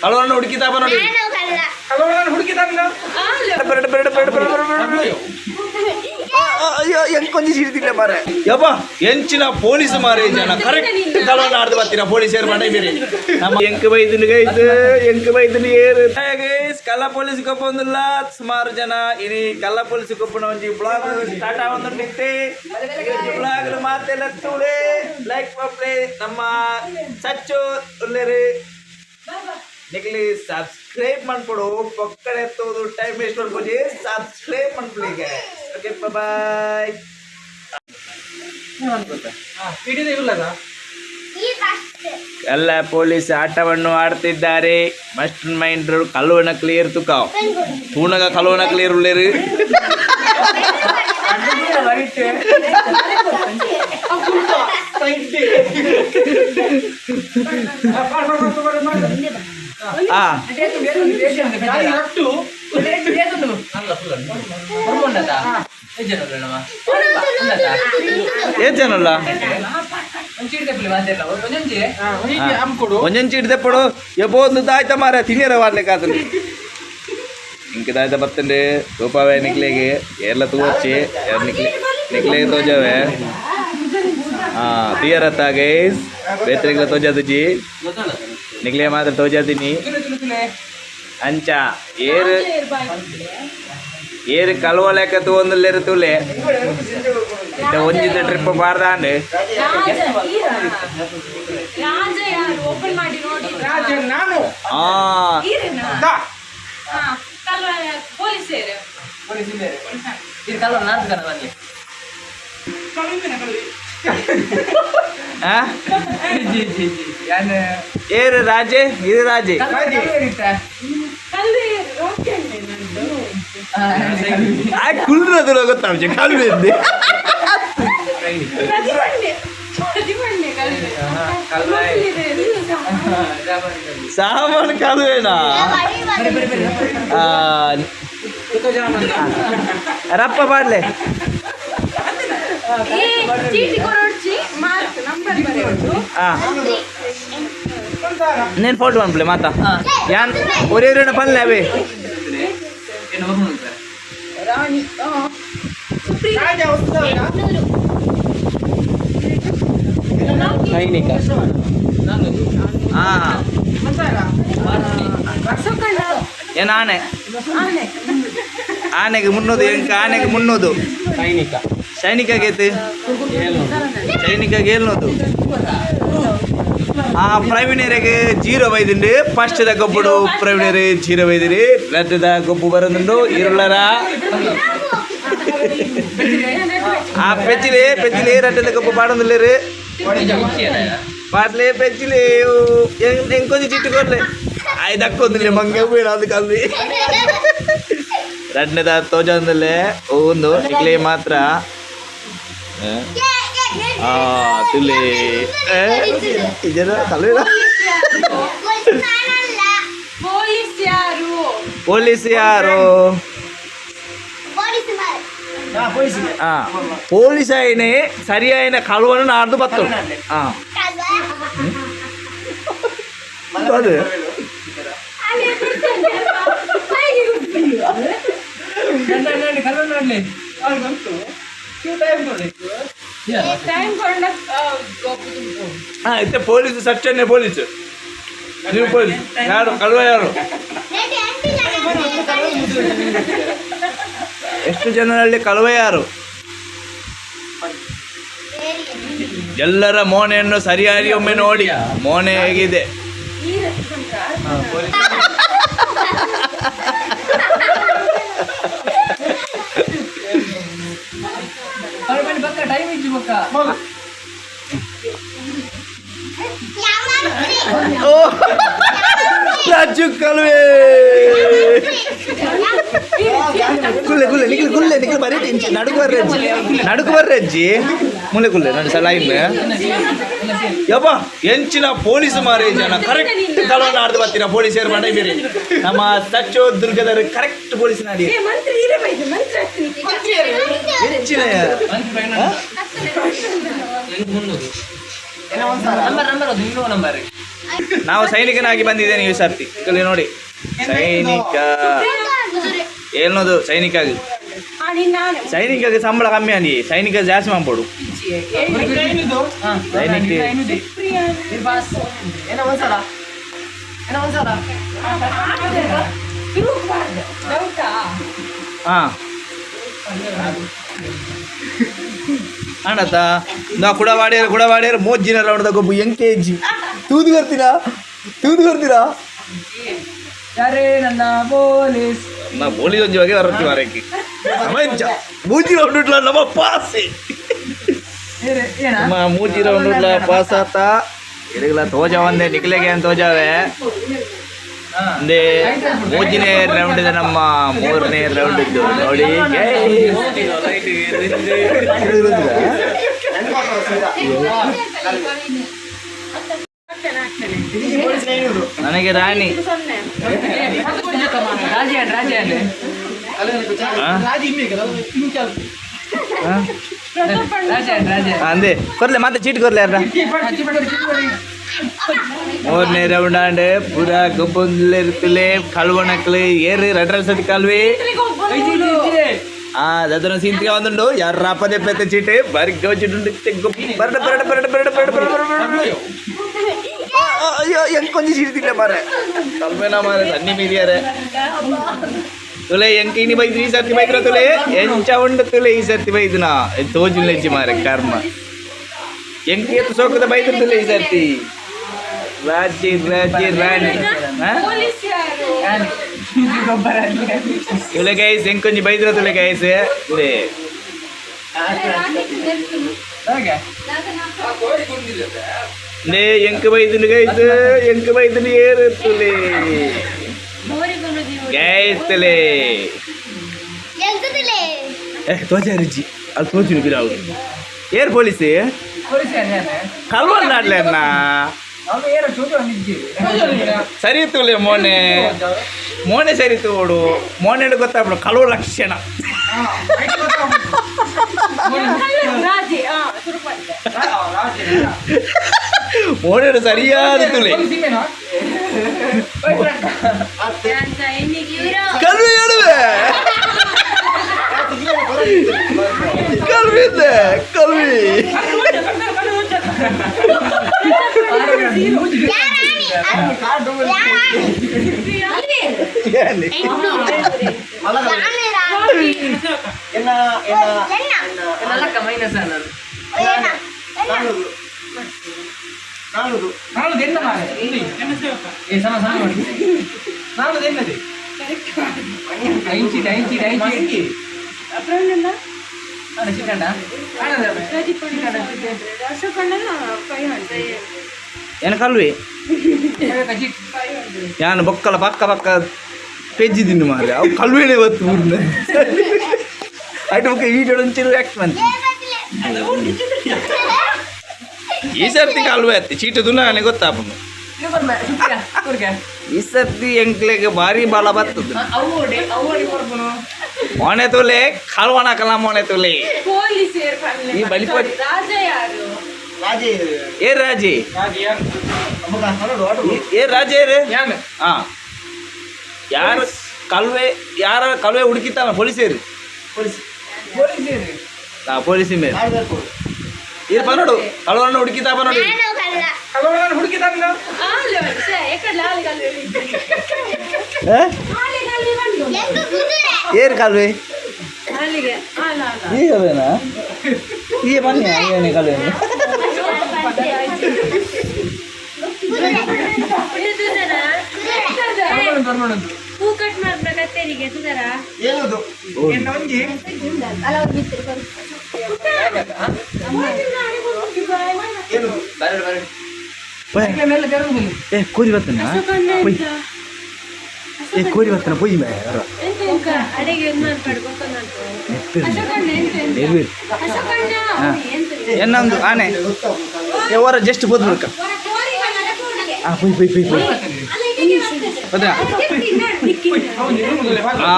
ಕಳವನ್ನ ಹುಡುಕಿತಾ ಬಾ ನೋಡಿ. ನಾನು ಕಳ್ಳ. ಕಳ್ಳವನ್ನ ಹುಡುಕಿದಂಗ. ಬೇಡ ಬೇಡ ಬೇಡ ಬೇಡ ಬೇಡ ಬೇಡ. ಅಯ್ಯೋ, ಎಂಕೊಂಜಿ ಸಿಡ್ತಿಲ್ಲ ಮಾರೆ. ಯಪ್ಪ, ಎಂಚಿನ ಪೊಲೀಸ್ ಮಾರೆ ಜನ ಕರೆಕ್ಟ್ ಕಳವನ್ನ ಆಡ್ದು ಬರ್ತೀರಾ ಪೊಲೀಸರು ಮಾಡ ಬೇರೆ. ನಮ್ಮ ಎಂಕ್ ಬೈದಿನ ಗೈಸ್, ಎಂಕ್ ಬೈದಿನ ಏರು ಗೈಸ್. ಕಳ್ಳ ಪೊಲೀಸ್ ಕೊಪ್ಪೊಂದಿಲ್ಲ ಸುಮಾರು ಜನ. ಇನಿ ಕಳ್ಳ ಪೊಲೀಸ್ ಕೊಪ್ಪನ ಒಂಜಿ ಬ್ಲಾಗ್ ಸ್ಟಾರ್ಟ್ ಆವೊಂದುಂಡಿತ್ತೆ. ಬ್ಲಾಗ್ ಮಾತೆಲ್ಲ ತೂಲೆ, ಲೈಕ್ ಮಲ್ಪಲೆ. ನಮ್ಮ ಸಚ್ಚು ಉಲ್ಲೇರು, ನಿಕ್ಲಿ ಸಬ್ಸ್ಕ್ರೈಬ್ ಮನ್ಪೊಡು. ಪೊಕ್ಕಡೆ ತೂದು ಟೈಮ್ ವೇಸ್ಟ್ ಮನ್ಪೊಜಿ, ಸಬ್ಸ್ಕ್ರೈಬ್ ಮನ್ಪುಲೆ. Okay, bye. ಈ ಫಸ್ಟ್. ಎಲ್ಲ ಪೊಲೀಸ್ ಆಟವನ್ನು ಆಡ್ತಿದ್ದಾರೆ. ಮಾಸ್ಟರ್ ಮೈಂಡ್ ಕಲ್ಲುವನ ಕ್ಲಿಯರ್ ತುಕಾವ್ ತೂನಗ ಕಲುವನ ಕ್ಲಿಯರ್ ಉಳ್ಳೇರು. ಆ ಏತ್ ಜನಲ್ಲ? ಒಂಜೊಂಜಿ ಹಿಡ್ದೆಪ್ಪಡು. ಎಬ್ಬೋ ಒಂದು ದಾಯ್ತ ಮಾರ ತಿನ್ನಿರ ವಾಡ್ಲಿಕ್ಕೆ ಆತನು. ಇಂಕ ದಾಯ್ತ ಬತ್ತಂಡೆ ರೂಪಾವೆ ನಿಕ್ಲೆಗೆ ಎಲ್ಲ ತೂವಚ್ಚಿ ನಿಕ್ಲೆ ನಿಕ್ಲೆಗೆ ತೋಜಾವೆ. ಹಾ, ತೀಯರತ್ತ ಗೈಸ್, ಬೇತ್ರಿಗ್ಲ ತೋಜಾದುಜಿ, ನಿಕ್ಲೆ ಮಾತ್ರ ತೋಜಾದಿನಿ. ಅಂಚ ಏರು ಏರು ಕಲ್ವ ಲೆಕ್ಕ ತೂವೊಂದುಲ್ಲೆರ್ ತೂಲೆ. ಇತ್ತೆ ಒಂಜಿದ ಟ್ರಿಪ್ ಬಾರ್ದಾಂಡ್. ರಾಜ ಯಾರು? ಓಪನ್ ಮಾಡಿ ನೋಡಿ. ರಾಜ ನಾನು. ಆ. ಈರೇನಾ? ದಾ. ಹಾ, ಕಲ್ವ ಪೊಲೀಸರು. ಆ? ಏರು ರಾಜೆ, ಇದು ರಾಜೆ. ಕಲ್ವೆ ಓಕೆ ನಂದು. ಆ ಕುಲ್ರದು ಗೊತ್ತಾಂಶ ಕಲ್ವೆ. ಪ್ರತಿಭಟನೆ ಪ್ರತಿಭಟನೆ ಕಲ್ವೆ. ಸಾಮಾನು ಕಲ್ವೇನಾ? ಆ, ರಪ್ಪ ಪಾಡ್ಲೆ. ಏ, ಚೀಟಿ ಕೊರೊಡ್ಚಿ, ಮಾರ್ಕ್ ನಂಬರ್ ಬರೆಯೋದು. ಆ, నేను ಫೋಟೋ ಅನ್ಪ್ಲೆ ಮಾತಾ. ಯಾನ್ ಒರೇ ಒರೇ ಪನ್ಲೆ ಅವೇ. ರಾಣಿ. ರಾಜ ಹೊಸ್ತವನ. ಸೈನಿಕ. ಹಾ. ಏನ್ ಆನೆ? ಆನೆಗೆ ಮುನ್ನೋದು ಎಂಕ? ಆನೆಗೆ ಮುನ್ನೋದು. ಸೈನಿಕ. ಸೈನಿಕ ಗೇತು, ಸೈನಿಕ ಗೇಲ್ನೋದು. ಆ ಪ್ರವೀಣರಿಗೆ ಜೀರೋ ಬೈದಿಂಡು. ಫಸ್ಟ್ the ಗೊಬ್ಬುಡು ಪ್ರವೀಣರು ಜೀರೋ ಬೈದಿರಿ. ರದ್ದದ ಗೊಬ್ಬು ಬರೋದುಂಡು ಇರುಳರ. ಆ ಪೆಚ್ಚಿಲಿ ಪೆಚ್ಚಿಲಿ ರಟ್ಟದ ಗೊಬ್ಬು ಪಾಡೊಂದುಲ್ಲೇರು. ಪಾಡ್ಲೆ ಪೆಚ್ಚಿಲಿ. ಎಂಕೊಂಜಿ ಚಿಟ್ಟು ಕೊರ್ಲೆ. ಆಯ್ ದಕ್ಕೊಂದಿಲ್ಲ ಮಂಗೆ ಬೇಡ ಅದು ಕಲ್ವಿ. ರಡ್ನದ ತೋಜೊಂದುಲ್ಲೆ ಒಂದು ಇಕ್ಲೆ ಮಾತ್ರ. ಆ ತುಲೆ ಇದರ ಕಲ್ವೇನ? ನಾನಲ್ಲ. ಪೊಲೀಸ್ ಯಾರು? ಪೊಲೀಸ್ ಯಾರು? ಪೊಲೀಸ್ ಮಾರ್. ಆ, ಪೊಲೀಸ್ ಆಯ್ನೆ ಸರಿಯಾಯಿನ ಕಳುವನ್ನು ನಾಡ್ದು ಬತ್ತು. ಆ. ಕಲ್ವ. ಅದು ಅಲ್ಲೇ ಕೂರ್ತಾನೆ ಅಲ್ವಾ? ಹೇಗೆ ಕೂರ್ತಾನೆ? ಕಲ್ವ. ಟೈಮ್ ಕೊಂಡ ಗೊಬ್ಬು ತುಂಬ. ಹಾ, ಇತ್ತೆ ಪೊಲೀಸ್ ಸಚ್ಚನ್ನೇ ಪೊಲೀಸ್. ನೀವು ಪೊಲೀಸ್ ಯಾರು, ಕಳುವ ಯಾರು? ರೇಟಿ ಅಂಟಿ ಜನ. ಎಷ್ಟು ಜನರಲ್ಲಿ ಕಳುವ ಯಾರು? ಎಲ್ಲರ ಮೋನೆಯನ್ನು ಸರಿಯಾಗಿ ಒಮ್ಮೆ ನೋಡಿ, ಮೋನೆ ಹೇಗಿದೆ? ಈ ರಸ್ತೆ. ಟೈಮ್ ಇಜ್ಜು ಪಕ್ಕ. ಓ ರಾಜು ಕಳುವೆ. ಕುಲ್ಲೆ ಕುಲ್ಲೆ ನಿಖಿಲ್, ಕುಲ್ಲೆ ನಿಖಿಲ್. ಬರೀ ಇಂಚಿ ನಡುಕು ಬರ್ರೆ ಅಜ್ಜಿ, ನಡುಕು ಬರ್ರೆ ಅಜ್ಜಿ. ಮುಲ್ಲೆ ಕುಲ್ಲೆ ನಡು ಸಲ ಇನ್ನು. ಯಪ್ಪ, ಎಂಚಿನ ಪೊಲೀಸ್ ಮಾರೇ ಜನ ಕರೆಕ್ಟ್ ಕಳವನ್ನ ಆಡ್ದು ಬರ್ತೀರಾ ಪೊಲೀಸರು ಮಾಡ ಬೇರೆ. ನಮ್ಮ ಸಚ್ಚೋ ದುರ್ಗದವರು ಕರೆಕ್ಟ್ ಪೊಲೀಸ್ ನಾಡಿ. ಏ ಮಂತ್ರಿ ಇರೇ ಬೈದು ಮಂತ್ರಿ ಆಗ್ತೀನಿ. ಎಂಚಿನ? ನಂಬರ್ ನಂಬರ್ ಅದು ಇನ್ನೂ ನಂಬರ್. ನಾವು ಸೈನಿಕನಾಗಿ ಬಂದಿದ್ದೇನೆ ಈ ಸರ್ತಿ. ಇಲ್ಲಿ ನೋಡಿ, ಸೈನಿಕ ಏನದು? ಸೈನಿಕಾಗಿ ಸೈನಿಕಗೆ ಸಂಬಳ ಕಮ್ಮಿ ಅಂದಿ, ಸೈನಿಕ ಜಾಸ್ತಿ ಮಾಡ್ಬೋಡು. ಸೈನಿಕ ಹಾ ಅಣ್ಣತ ನಾ ಕುಡ ವಾಡಿಯರ್, ಕುಡ ವಾಡಿಯರ್. ಮೋಜಿನ ರೌಂಡ್ ಗೊಬ್ಬು ಎಂಕೇಜಿ ತೂದು ಬರ್ತೀರಾ? ತೂದು ಬರ್ತೀರಾ? ಯಾರೇ ನನ್ನ ಪೊಲೀಸ್? ನಾ ಪೊಲೀಸ್ ಒಂಜಿ ಬಗೆ ಬರತ್ತಿ ವಾರಕ್ಕೆ ಮೂಜಿ ರೌಂಡ್ ಇಟ್ಲ ನಮ್ಮ ಪಾಸಿ. ಏನ? ನಮ್ಮ ಮೂಜಿ ರೌಂಡ್ ಇಟ್ಲ ಪಾಸ್ ಆತ. ಇರಗಲ ತೋಜ ಒಂದೇ ನಿಕ್ಲೆಗೆ ಅಂತ ತೋಜಾವೆ. ಒಂದೇ ಮೂಜಿನೇ ರೌಂಡ್ ಇದೆ, ನಮ್ಮ ಮೂರನೇ ರೌಂಡ್ ಇದ್ದು ನೋಡಿ guys. ನನಗೆ ರಾಣಿ. ರಾಜಿ ರಾಜಿ. ಆ? ಆ? ರಾಜ ರಾಜ. ಅಂದೆ ಕೊರ್ಲೆ, ಮತ್ತೆ ಚೀಟ್ ಕೊರ್ಲೆ ಯಾರ. ಮೂರನೇ ರೌಂಡ್ ಆಂಡ್ ಪೂರ ಗೊಬ್ಬೊಂದಿರ್ತಲೆ ಕಲ್ವಣಕ್ಲು ಏರು ರಡ್ರ ಸತಿ ಕಲ್ವಿ. ಆ ದದನ ಸೀಂತಿಗೆ ಒಂದುಂಡು. ಯಾರ ಪದೇ ಪೆತ್ತ ಚೀಟೆ ಬಾರಿ ಗೌಚಿಟುಂಡು. ಬರಡ ಬರಡ ಬರಡ ಬರಡ ಬರಡ ಬರಡ ಬರಡ. ಅಯ್ಯೋ, ಹೆಂಗ್ ಕೊಂಚ ಚೀಟಿಲ್ಲ ಮಾರೆ, ಕಲ್ಮೇನ ಮಾರೆ ಸನ್ನಿ ಮೀರಿಯಾರೆ. ತುಲೆ ಎಂಕ ಇನಿ ಬೈದ್ರು ಈ ಸರ್ತಿ ಬೈದ್ರ ತುಲೆ ಎಂಚ ಉಂಡು ತುಲೆ ಈ ಸರ್ತಿ ಬೈದ್ನ ತೋಜುಲೆಜ್ಜಿ ಮಾರೆ ಕರ್ಮ. ಎಂಕ ಏತ್ ಸೋಕದ ಬೈದ್ರು ತುಲೆ ಈ ಸರ್ತಿ. ರಾಜಿ ರಾಜಿ ರಾಣಿ. ಪೊಲೀಸ್ ಯಾರು? ಗೊಬ್ಬರ. ತುಲೆ ಗೈಸ್, ಎಂಕೊಂಜಿ ಬೈದ್ರ ತುಲೆ ಗೈಸ್ ತುಲೆ. ಹಾಗೆ. ನೇ ಎಂಕ ಬೈದುನು ಗೈಸ್, ಎಂಕ ಬೈದುನು ಏರು ತುಲೆ ಗೈಸ್ ತುಲೆ. ಎಂಕುದಿಲೆ. ಏ ತೋಜ ರುಚಿ ಅದು ತೋಜುನು ಬಿರಾವು. ಏರ್ ಪೊಲೀಸ್? ಪೊಲೀಸ್ ಯಾರು? ಕಲ್ವನ್ ಆಡ್ಲೆ ಅಣ್ಣ. ಅವನು ಏನೋ ಚೂರು ಒಂದಿಜ್ಜಿ. ಸರಿ ತುಲೆ, ಮೋನೆ ಮೋನೆ ಸರಿ ತೋಡು. ಮೋನೆ ಗೊತ್ತಾಗ್ಬಿಡು ಕಳುವ ಲಕ್ಷಣ. ರಾಜಿ ಶುರು ಮಾಡಿದೆ. ಮೋನೆ ಸರಿಯಾದ ತುಲೆ. ಕಲ್ವಿ ಹೇಳುವೆ, ಕಲ್ವಿ ಇದೆ ಕಲ್ವಿ. ಯಾರಾಣಿ? ಯಾರಾಣಿ? ಎನ್ನ? ನಾಲ್ಕ ಮೈನಸ್ ಅನ್ನೋದು. ಎನ್ನ? ನಾನು ಎನ್ನ ಮಾರೆ? ಏ ಸಮ ಸಮ ಮಾಡಿ. ನಾನು ಎನ್ನದೆ? ಐಂಚಿ ಐಂಚಿ ಐಂಚಿ. ಚಿಕ್ಕಣ್ಣ. ಅಶೋಕಣ್ಣ 500. ಏನು ಕಲ್ವಿ? ಯಾನು ಬೊಕ್ಕಲ ಪಕ್ಕ ಪಕ್ಕ ಪೆಜ್ಜಿದ್ದೀನಿ ಮಾರೆ. ಅವು ಕಲ್ವೇನೆ ಇವತ್ತು ಊರಿನ ಆಯ್ತು. ಬೊಕ್ಕ ವೀಡಿಯೋ ಒಂಚೂರು ಆಕ್ಟ್ ಬಂತು. ಈ ಸರ್ತಿ ಕಲ್ವೆ ಅತ್ತಿ ಚೀಟು ದುನ್ನಾನೆ ಗೊತ್ತಾಪುಂಡು. ಈ ಸರ್ತಿ ಎಂಕ್ಲೆಗ್ ಭಾರಿ ಬಲ ಬರ್ತದೆ. ಮೋನೆ ತುಲೆ ಕಲ್ವಣ ಕಲ ಮೋನೆ ತುಲೆ. ಪೊಲೀಸ್. ಈ ಬಲಿಪಟ್ ರಾಜ ಯಾರು? ಏ ರಾಜಿ, ಏ ರಾಜೇರು. ಹಾ, ಯಾರು ಕಲ್ವೆ? ಯಾರ ಕಲ್ವೆ ಹುಡುಕಿತ್ತಾನ? ಪೊಲೀಸರು. ಹಾ, ಪೊಲೀಸ್ ಮೇಲೆ ಇರ್ ಪನ್ನೋಡು. ಕಲ್ವನ್ನ ಹುಡುಕಿತಾ ಪನ್ನೋಡು. ನಾನು ಕಲ್ಲ. ಹುಡುಕಿ ತಂದ. ಎಂಕು ಕುದುರೆ. ಏರ್ ಕಲ್ವೆ? ಅಲ್ಲಿಗೆ ಅಲ್ಲ ಅಲ್ಲ. ಈ ಕಲ್ವೇನಾ? ಈ ಬನ್ನಿ, ಏನೇ ಕಲ್ವೇನೆ? ಕುದುರೆ. ಹೂ ಕಟ್ ಮಾಡ್ಬಿಡ ಕತ್ತೇರಿಗೆ ಸುಂದರ. ಎನ್ನ ಒಂಜಿ. ಅಲ್ಲ, ಅವ್ರು ಬಿತ್ತರು. ಏ ಕೋರಿ ಬರ್ತನ ಪೊಯ್. ಏ ಕೋರಿ ಬರ್ತನ ಪೊಯ್ ಮೇ. ಎಂತ ಎಂತ ಅಡೆಗೆ ಮಾಡ್ಪಾಡು ಗೊತ್ತೊಂದು. ಅಶೋಕಣ್ಣ ಎಂತ ಎಂತ? ಅಶೋಕಣ್ಣ ಎಂತ? ಏನೊಂದು ಆನೆ. ಏ ಹೊರ ಜಸ್ಟ್ ಬೋದ್ ಬಿಡ್ಕ. ಆ ಪೊಯ್ ಪೊಯ್ ಪೊಯ್ ಪೊಯ್ ಬದ್ರ. ಆ.